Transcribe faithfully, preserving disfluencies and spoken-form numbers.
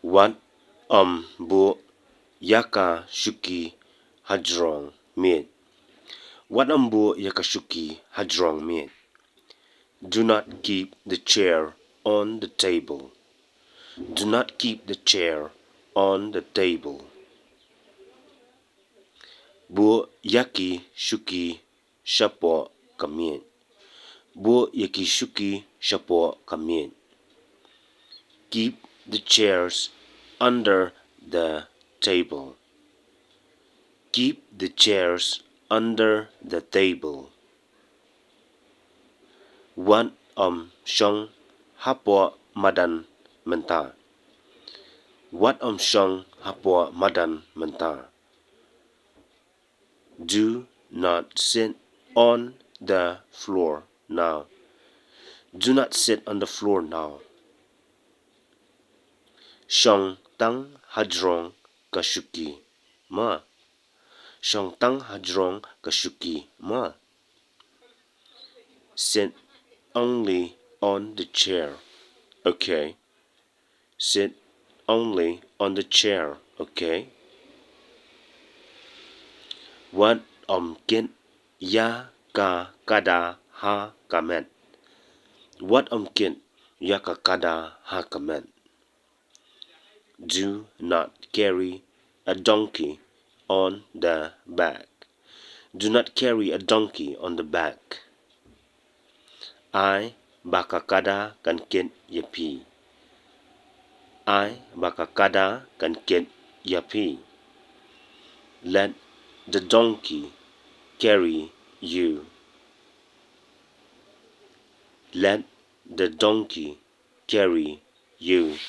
Wat ym buh ïa ka shuki hajrong miej. Wat ym buh ïa ka shuki hajrong miej. Do not keep the chair on the table. Do not keep the chair on the table. Buh ïa ki shuki shapoh ka miej. Buh ïa ki shuki shapoh ka miej. Keep the chairs under the table. Keep the chairs under the table. Wat ym shong hapoh madan mynta. Wat ym shong hapoh madan mynta. Do not sit on the floor now. Do not sit on the floor now. Shong tang hajrong ka shuki ma. Shong tang hajrong ka shuki ma. Sit only on the chair. Okay. Sit only on the chair, okay? Wat ym kit ïa ka kada ha ka met. Wat ym kit ïa ka kada ha ka met. Do not carry a donkey on the back. Do not carry a donkey on the back. Ai ba ka kada kan kit ïa phi. Ai ba ka kada kan kit ïa phi. Let the donkey carry you. Let the donkey carry you.